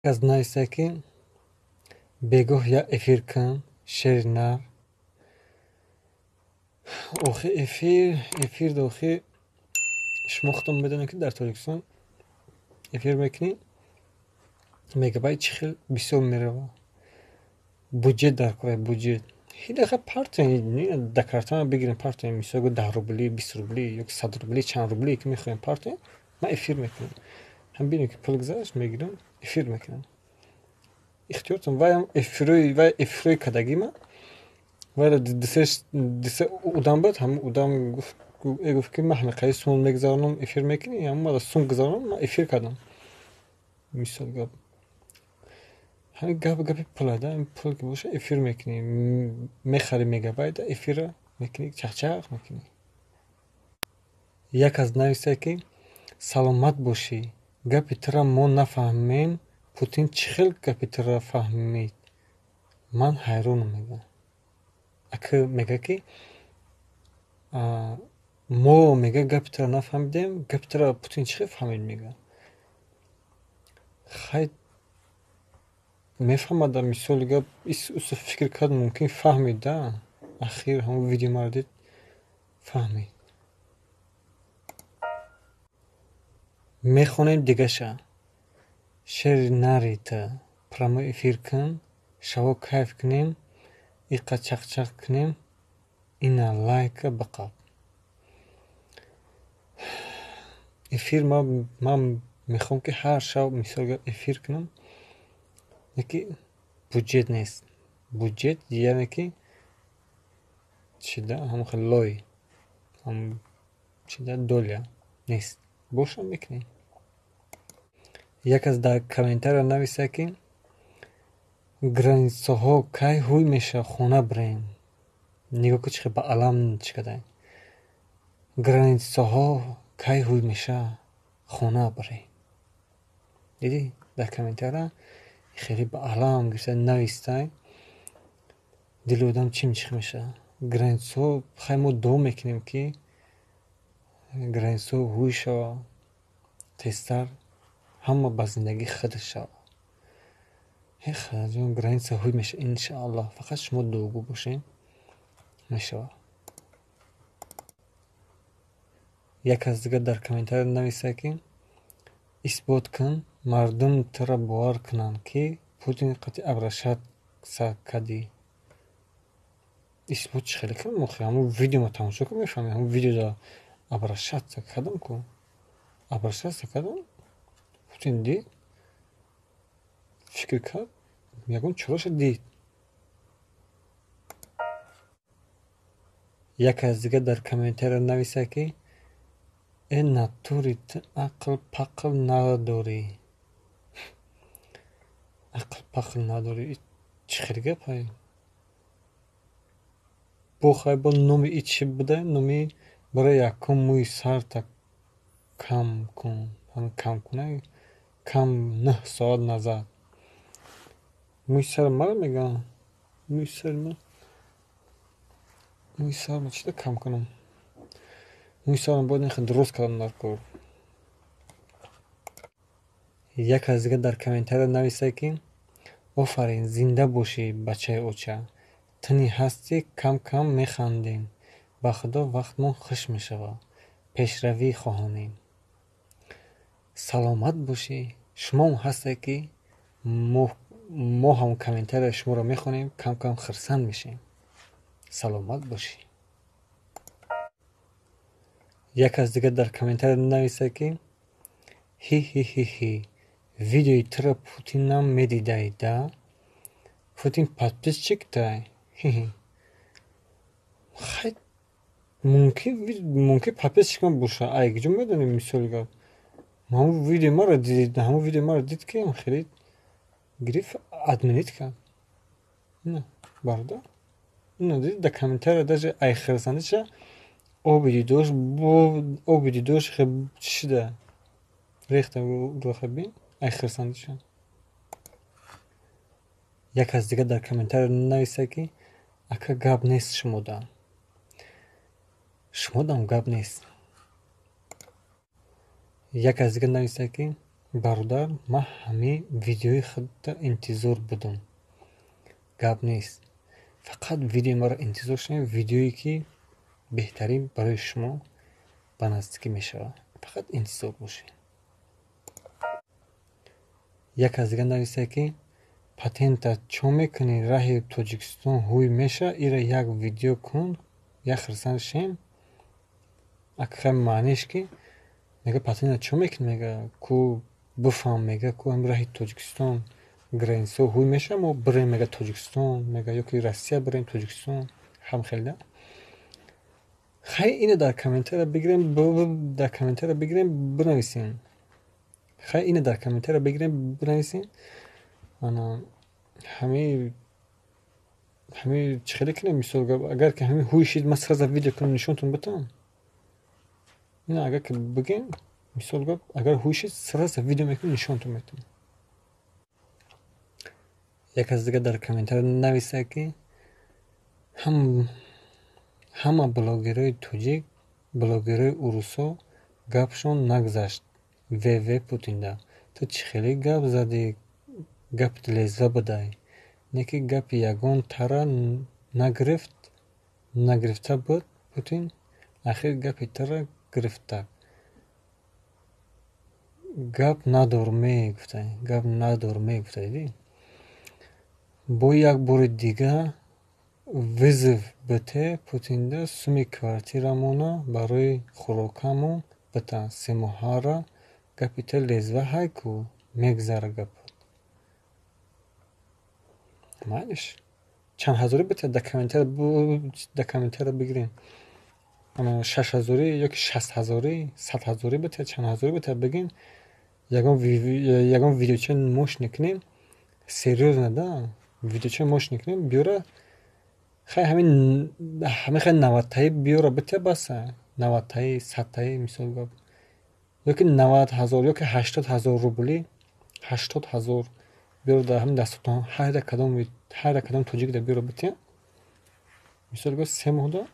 Аз нависта, ки бегоҳ як эфир кун, шери нар. Охи эфир охи шумо худтон медонед, ки дар Тоҷикистон эфир мекунӣ, мегабайт чӣ хел бисёр мерава. Буҷет дар кора, буҷет. Ҳидаха партоем, да картама бигирем, партоем, мисол 10 рубли, 20 рубли ё 100 рубли, чанд рублие ки мехоҳем партоем, ман эфир мекунам. Ҳам бинем, ки пул гузашт, мегирам, эфир мекунам. Ихтиёртон. Вайам эфирои, вай эфирои кадагима, вайро дисе одам буд, ҳамн одам гуфт, ки ман ҳамиқади сум мегузаронам, эфир мекунӣ, ҳамн сум гузаронам, ман эфир кардам. Мисол гап. Ҳамин гап гапи пула да, пул ки боша, эфир мекунӣ, мехари мегабайта, эфира мекунӣ, чахчах мекунӣ. Як аз нависта, ки саломат бошӣ, гапи тура мо нафаҳмем, Путин чӣ хел гапи тура фаҳмид, ман ҳайронам, мега. Ака мега, ки мо, мега, гапи тура нафаҳмидем, гапи тура Путин чӣ хел фаҳмид, мега. Хай, мефаҳмада, мисоли гап усу фикр кард, мумкин фаҳмид да, ахир ҳамон видео маро дид, фаҳмид. Мехонем дигаша. Шери нари ту, прямой эфир кун, шаво кайф кунем, иқа чақчақ кунем, ина лайка биқаб. Эфир ман мехоҳам, ки ҳар шаб, мисол гап, эфир кунам, яки буҷет нест. Буҷет яъне ки чида, ҳамон хел лой, ҳамон чида, доля нест. Бошам, мекунем. Як аз дар комментария нависта, ки границаҳо кай ҳуй мешавад, хона бирем. Нигоҳ кун, чӣ хел ба алам чӣ кадаем. Границаҳо кай ҳуй мешавад, хона бирем. Дидӣ, дар комментария хеле ба алам гирифта навистай, дили одам чим чих мешавад. Границаҳо, хай, мо дуо мекунем, ки границаҳо ҳуй шавад тезтар, ҳама ба зиндагии худаш шавад. Э хаҷон, граница ҳуй мешавад, иншааллоҳ, фақат шумо дуогӯ бошед, мешавад. Як аз дигар дар комментария нависта, ки исбот кун, мардум тура бовар кунанд, ки Путин қатъи обращаться кардӣ. Исбот чӣ хеле кунам охи? Ҳамон видеома тамошо кун, мефаҳмӣ, ҳамон видеода обращаться кардам ку. Обращаться кардам, Путин дид, фикр кард, ягон чораша дид. Як аз дигар дар комментария нависта, ки э натури, ту ақл пақл надорӣ. Ақл пақл надорӣ, чӣ хел гапай? Бо хай, бо номи и чӣ буда, номи барои якум мӯи сарта кам кун, ҳамин кам кунай, кам 9 соат назад. Мӯи сари маро мегӯянд? Мӯи сари ман, мӯи сарро чида кам кунам? Мӯи сарам бояд нехел дуруст кардам дар кор. Як аз дигар дар комментария нависта, ки офарин, зинда бошӣ, бачаи оча, ту ҳастӣ, кам кам механдем, ба худо вақтмон хуш мешавад, пешравӣ хоҳонем. Саломат бошӣ, шумоам ҳастед, ки мо ҳам комментарияи шуморо мехонем, кам кам хурсанд мешавем. Саломат бошӣ. Як аз дигар дар комментария нависта, ки ҳи-ҳи-ҳи-ҳи, видеои туро Путинам медидай да? Путин подписчик тай? Ҳи-ҳи. Хай, мумкин подписчик ман боша, ай куҷо медонем, мисоли гап. Ҳамон видеои маро дид, ҳамон видеои маро дид, ки хеле гирифт, отменить кард. Ина бародар. Ина дид, дар комментария даже ай хурсандиша оби дидош, оби дидош хел чида рехта рӯха, бин, ай хурсандиша. Як аз дигар дар комментария нависта, ки ака, гап нест шумода. Шумодам гап нест. Як аз дигар нависта, ки Бародар, ман ҳамин видеои худта интизор будам. Гап нест. Фақат видеои маро интизор шавед, видеое ки беҳтарин барои шумо ба наздикӣ мешавад. Фақат интизор бошед. Як кас дигар нависад, ки патента чо мекунӣ, раҳи Тоҷикистон ҳуй меша, ира як видео кун, як хирсан шем. Акхай маъниш ки мега патента чо мекунӣ, мега ку бифаҳм, мега ку ҳами раҳи Тоҷикистон границаҳо ҳуй меша, мо бирем, мега Тоҷикистон, мега ёки Россия бирем Тоҷикистон, ҳам хелда. Хай ина дар комментария бигирем, дар комментария бигирем, бинависем. Хай ина дар комментария бигирем, бинависем. Ана ҳами чӣ хеле кунем, мисол агар ки ҳами ҳуй шид, ман сразу видео кунам, нишонтон битам. Ина агар ки бигем, мисол гап, агар ҳуй шид, сразу видео мекунам, нишонтон метам. Як кас дигар дар комментария нависад, ки ҳама блогерҳои тоҷик, блогерҳои урусҳо гапшон нагзашт ВВ Путинда. Ту чӣ хеле гап задӣ, гапи лезва будай. Не ки гапи ягон тара нагирифт, нагирифта буд Путин, ахир гапи тара гирифтак. Гап надорме гуфтай, гап надорме гуфтай, дидӣ? Бо як бори дига вызов бите Путинда, суми квартирамона барои хӯрокамон бита семоҳара, гапи ту лезва ҳай ку, мегзара гапат. Майлиш. Чанд ҳазорӣ бита дар комментария бигирем. 6 ҳазорӣ ёки 60 ҳазорӣ, 100 ҳазорӣ бита, чанд ҳазорӣ бита бигин. Ягон видеоча мош мекунем. Серьёзно да, видеоча мош мекунем, биёра. Хай ҳамин хай 90-таи биёра бита баса. 90-таи, 100-таи, мисол гап. Ёки 90 000 ёки 80 000 рубли, 80 000 биёра дар ҳамин дастотон, ҳар як кадом тоҷик да биёра битя. Мисол гап, 3 моҳда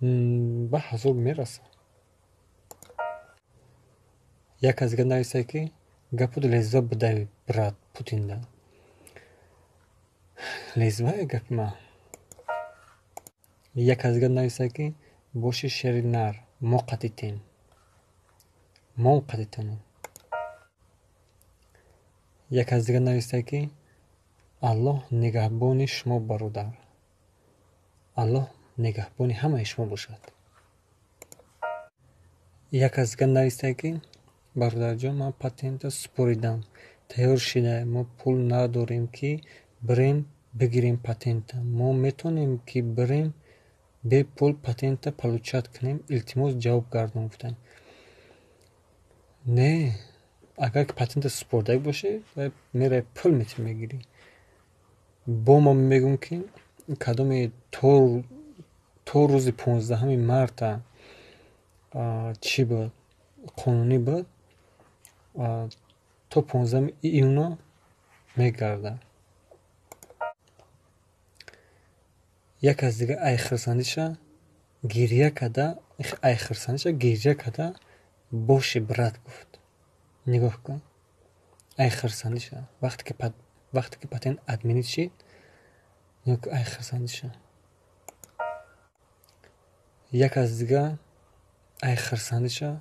ба ҳазор мераса. Як кас дигар нависад, ки гапот лезва будай, брат, Путинда. Лезвае гапи ман. Як кас дигар нависад, ки боши шери нар, мо қатитем. Мо қатитонем. Як кас дигар нависад, ки Аллоҳ нигаҳбони шумо, бародар. Аллоҳ нигаҳбони ҳамаи шумо бошад. Як кас дигар нависад, ки бародарҷон, ман патента супоридам, тайёр шида, мо пул надорем, ки бирем бигирем патента. Мо метавонем, ки бирем бепул патента получать кунем? Илтимос, ҷавоб гардон, гуфтанд. Не, агар ки патента супордагӣ бошӣ, меравӣ пул метавонӣ мегирӣ. Бо ма мегӯм, ки кадоме то рӯзи 15-уми марта чӣ буд, қонунӣ буд, то 15-уми июна мегардад. Як кас дигар ай хирсандиша гирья карда, ай хирсандиша гирья карда, боши брат гуфт. Нигоҳ кун. Ай хирсандиша. Вақте ки патент отменить шид, нигоҳ кун ай хирсандиша. Як кас дигар ай хирсандиша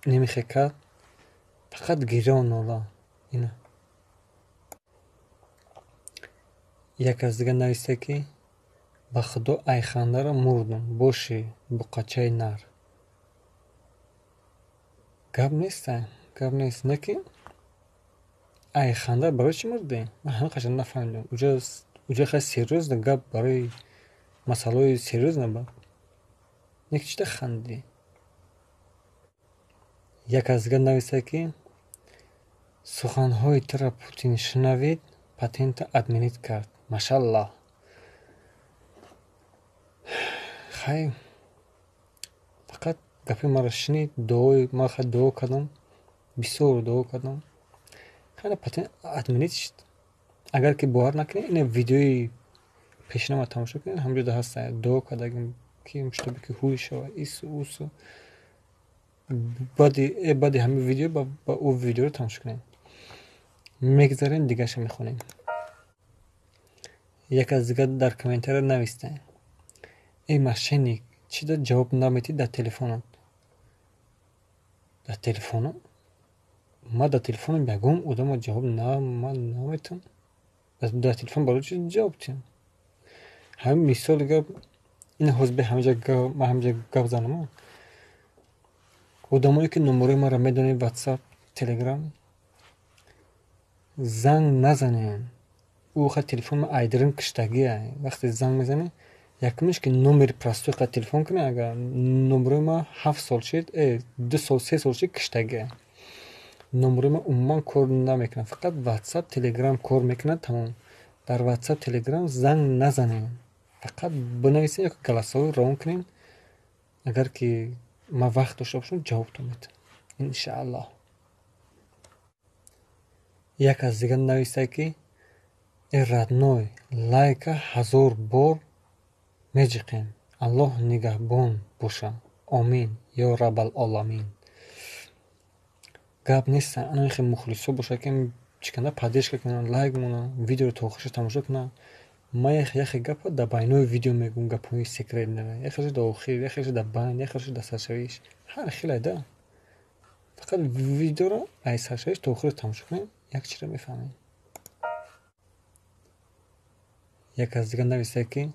немихе кард, фақат гирён нола. Ина. Як кас дигар нависта, ки ба худо ай хандара мурдум, боши буқачаи нар. Гап нест, гап нест, не ки ай ханда барои чӣ мурдӣ? Ман ҳамин қашан нафаҳмидам. Уҷа хеле серьёзно гап барои масъалаҳои серьёзно буд. Не ки чита хандидӣ? Як кас дигар нависад, ки суханҳои туро Путин шунавид, патента отменить кард. Машаллоҳ. Хай фақат гапи маро шунид, дуои ман хеле дуо кардам, бисёр дуо кардам. Хеле патент отменить шуд. Агар ки бовар накунед, ина видеои пешина ма тамошо кунед, ҳамҷода ҳаста дуо кардагим, ки чтобы ки ҳуй шавад, ису усу. Баъди ҳамин видео ба ӯ видеоро тамошо кунем. Мегзарем, дигарша мехонем. Як аз дигар дар комментария навистем: эй мошенник, чӣ да ҷавоб наметӣ дар телефонат? Дар телефонам? Ман дар телефонам ягон одамро ҷавоб ман наметам. Дар телефон барои чӣ ҷавоб диҳам? Ҳамин мисоли гап ин ҳозир бе ҳамаҷа ман ҳамаҷа гап занам. Одамое ки номерои маро медонед, WhatsApp, Telegram, занг назанед. Ӯ ха телефон ман айдрин киштагия. Вақте занг мезанед, якумиш ки номери простой қа телефон кунед, агар номерои ман 7 сол шид, 2 сол, 3 сол шид киштагия. Номерои ман умуман кор намекунад. Фақат WhatsApp, Telegram кор мекунад, тамом. Дар WhatsApp, Telegram занг назанед. Фақат бинависед ё голосовой равон кунед. Агар ки ман вақт дошта бошам, ҷавобтон медиҳам. Иншааллоҳ. Як аз дигар нависта ки э родной, лайка 1000 бор меҷиқем. Аллоҳ нигаҳбон боша. Омин ё раббал оламин. Гап нест, ана хел мухлисо боша ки чиканда поддержка кунанд, лайк монанд, видеоро то охирша тамошо кунанд. Ман яхе гапа дар байнои видео мегӯм, гапҳои секретнера. Яхеша дар охир, яхеша дар байн, яхеша дар саршавиш. Ҳар хеле да. Фақат видеоро аз саршавиш то охир тамошо кунед, як чизро мефаҳмед. Як аз дигар нависта ки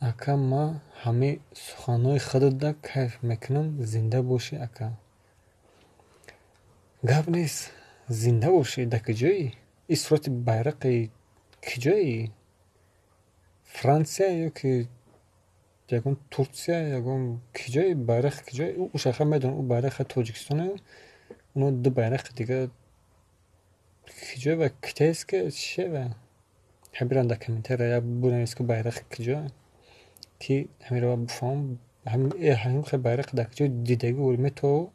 ака, ман ҳамаи суханҳои худатда кайф мекунам, зинда бошӣ ака. Гап нест, зинда бошӣ. Дар куҷоӣ? Ин сурати байрақи куҷоӣ? Франсия ё ки ягон Турсия, ягон куҷои байрақи куҷои? Ӯ шаха медонам, ӯ байрақи Тоҷикистон, оно ду байрақи дигар куҷое ва китайская чие ва? Ҳамирам дар комментария як бинавис ки байрақи куҷо, ки ҳамиро бифаҳмам. Ҳамин хел байрақи дар куҷо дидагӣ мето,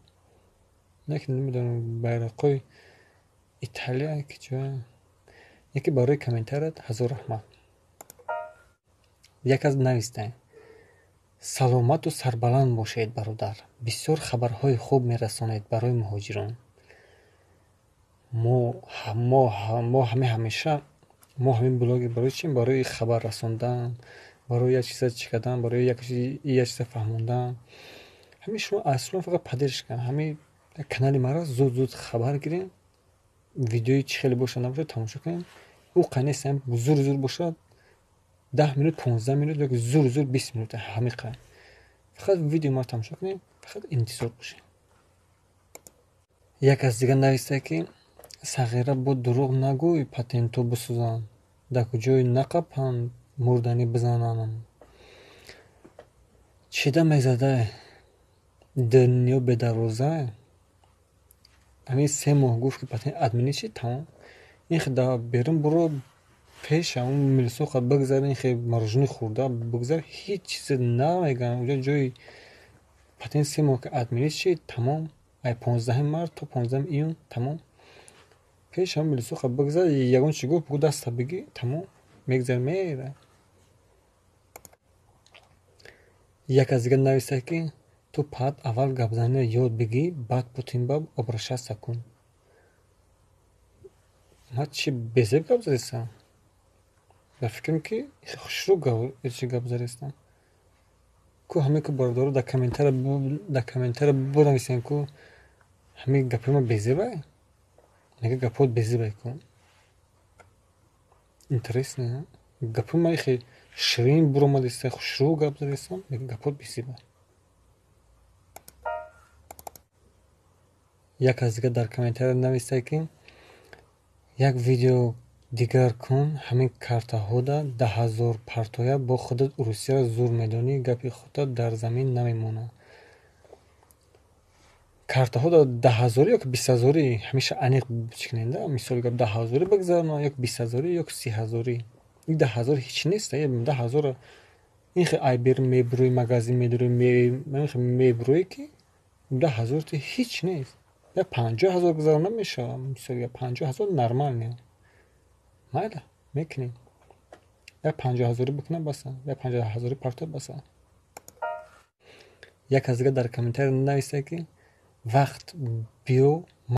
не ки намедонам байрақҳои Италия куҷо. Яке барои комментарият ҳазор раҳмат. Як аз навистем: саломату сарбаланд бошед, бародар. Бисёр хабарҳои хуб мерасонед барои муҳоҷирон. Мо ҳаме ҳамеша мо ҳамин блогер барои чӣ? Барои хабар расондан, барои як чиза чӣ кардан, барои як чиза фаҳмондан. Ҳамин шумо аслан фақат поддержка, ҳамин канали маро зуд-зуд хабар гиред, видеои чӣ хеле бошад набошад тамошо кунед. Ӯ қай нест, зур-зур бошад 10 минут, 15 минут ё зур-зур 20 минут, ҳамин қай. Фақат видеои маро тамошо кунед, фақат интизор бошед. Як аз дигар нависта ки сағира бо дурӯғ нагӯй, патентҳо бисӯзанд, дар куҷое нақапанд, мурданӣ бизананд. Чида мезада дунё бедарвоза? Ҳамин 3 моҳ гуфт ки патент отменить шид, тамом. Ин хел дар берун буро пеш ҳамун милисоқа бигзар, ин хел мороженое хӯрда бигзар, ҳеҷ чизе намегӯянд. Уҷо ҷои патент 3 моҳ ки отменить шид, тамом. Ай 15 март то 15 июн тамом. Пеш ҳамун милисоқа бигзар, ягон чиз гуфт, бугӯ даста бигӣ, тамом. Мегзар мера. Як аз дигар нависта ки ту паат аввал гапзаниро ёд бигӣ, баъд Путин ба обращаться кун. Ман чӣ безеб гап задистам? Ба фикрам ки хушрӯ гап задистам. Ку ҳаме ку бародаро дар комментария бинависем ку ҳамин гапҳои ман безебай? Мега гапҳоят безебай ку. Интересно, гапҳои ман хеле ширин буромадиста, хушрӯ гап задистам, мега гапҳоят безебай. Як аз дигар дар комментария нависта ки як видео дигар кун, ҳамин картаҳода 10 000 партоя, бо худат Русияро зур медонӣ, гапи худат дар замин намемонад. Картаҳода 10 000 ё ки 20 000 ҳамеша аниқ чӣ кунед, мисол гап 10 000 бигзарона ё ки 20 000 ё ки 30 000. Ин 10 000 ҳеҷ нест, 10 000 ин хел ай берун мебурӯи, магазин медурӯи, мебурӯи ки 10 000 ти ҳеҷ нест. Я 50 000 гузарона мешавад, мисол я 50 000 нормально. Майла, мекунем. Я 50 000 бикунам баса, я 50 000 парто баса. Як кас дига дар комментария нависта, ки вақт биё.